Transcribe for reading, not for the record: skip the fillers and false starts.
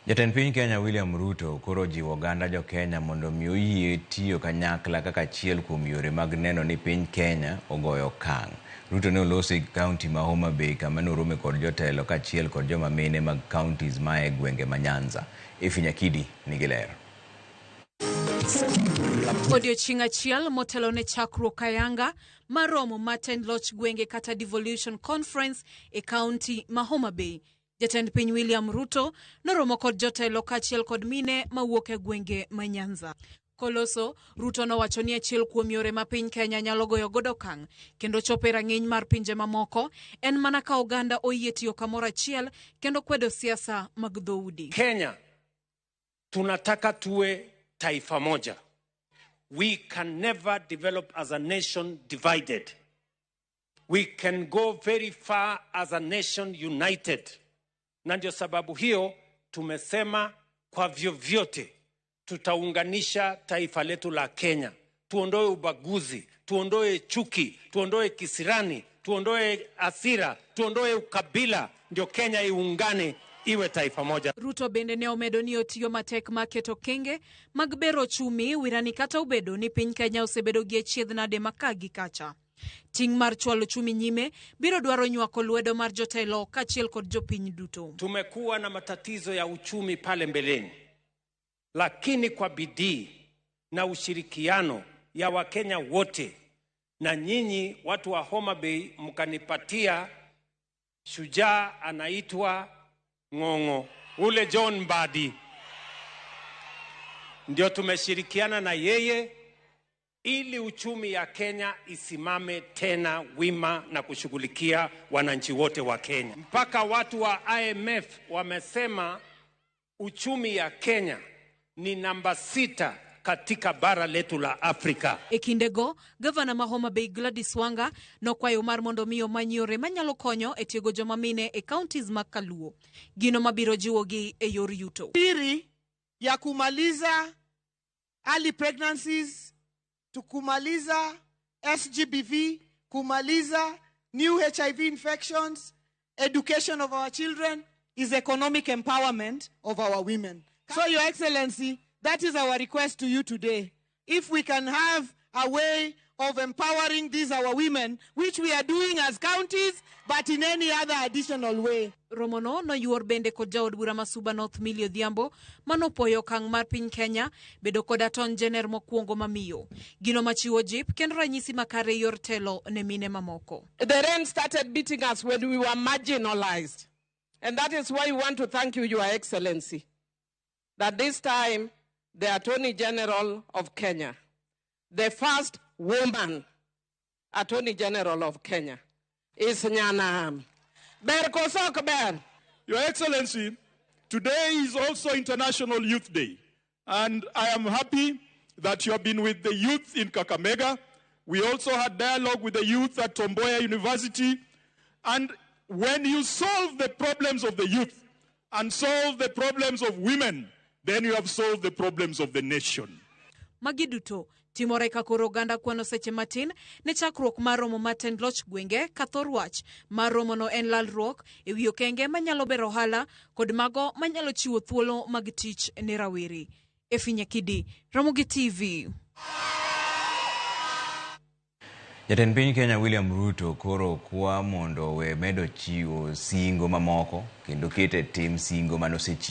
Jatend piny Kenya William Ruto koro ojiwo oganda jo Kenya mondo mi oyie tiyo kanyakla kaka achiel kuom yore mag neno ni piny Kenya ogoyo okang'. Ruto ne oloso e kaunti ma Homa Bay kama ne orome kod jotelo kaachiel kod joma mine mag counties mae gwenge ma Nyanza. Effie Nyakidi nigi ler. Odiochieng' achiel motelo ne chakruok ayanga mar romo mar tend loch gwenge kata Devolution Conference e kaunti ma Homa Bay. Jatend piny William Ruto noromo kod jotelo kaachiel kod mine mawuok e gwenge ma Nyanza. Koloso, Ruto nowacho ni achiel kuom yore ma piny Kenya nyalo goyo godo okang' kendo chopo e rang'iny mar pinje mamoko en mana ka oganda oyie tiyo kamoro achiel kendo kwedo siasa mag dhoudi. Kenya tunataka tuwe taifa moja. We can never develop as a nation divided. We can go very far as a nation united. Na ndio sababu hiyo tumesema kwa vyovyote tutaunganisha taifa letu la Kenya. Tuondoe ubaguzi, tuondoe chuki, tuondoe kisirani, tuondoe hasira, tuondoe ukabila, ndio Kenya iungane iwe taifa moja. Ruto bende ne omedo ni otiyo matek mar keto okenge mag bero ochumi wirani kata obedo ni piny Kenya osebedo gi achiedh nade ma ka gi kacha. Ting' mar chwalo ochumi nyime biro dwaro nywako lwedo mar jotelo kaachiel kod jopiny duto. Tumekuwa na matatizo ya uchumi pale mbeleni, lakini kwa bidii na ushirikiano ya Wakenya wote na nyinyi watu wa Homa Bay mkanipatia shujaa anaitwa Ng'ong'o, ule John Mbadi, ndio tumeshirikiana na yeye ili uchumi ya Kenya isimame tena wima na kushughulikia wananchi wote wa Kenya. Mpaka watu wa IMF wamesema uchumi ya Kenya ni namba 6 katika bara letu la Afrika. E kindego, gavana ma Homa Bay Gladys Wanga nokwayo mar mondo mi omany yore manyalo konyo e tiego joma mine e counties mag Kaluo. Gino mabiro jiwogi e yor yuto. Siri ya kumaliza early pregnancies, tukumaliza SGBV, kumaliza new HIV infections, education of our children is economic empowerment of our women. So, Your Excellency, that is our request to you today. If we can have a way of empowering these our women, which we are doing as counties, but in any other additional way. Romono noyuor bende kod jaod bura ma Suba North Millie Odhiambo manopuoyo okang' mar piny Kenya bedo kod Attorney General mokwongo mamiyo. Gino machiwo jip kendo ranyisi makare yor telo ne mine mamoko. The rain started beating us when we were marginalized. And that is why we want to thank you, Your Excellency, that this time the Attorney General of Kenya, the first woman Attorney General of Kenya, is Nyanam. Ber koso ok ber? Your Excellency, today is also International Youth Day, and I am happy that you have been with the youth in Kakamega. We also had dialogue with the youth at Tom Mboya University, and when you solve the problems of the youth and solve the problems of women, then you have solved the problems of the nation. Magi duto timore ka koro oganda kwano seche matin ne chakruok mar romo mar tend loch gwenge ka thor wach mar romono en lalruok e wi okenge manyalo bero ohala kod mago manyalo chiwo thuolo mag tich ne rawere. Effie Nyakidi, Ramogi TV. Jatend piny Kenya William Ruto koro kwa mondo owe medo chiwo singo mamoko kendo keto e tim singo manosechiwo.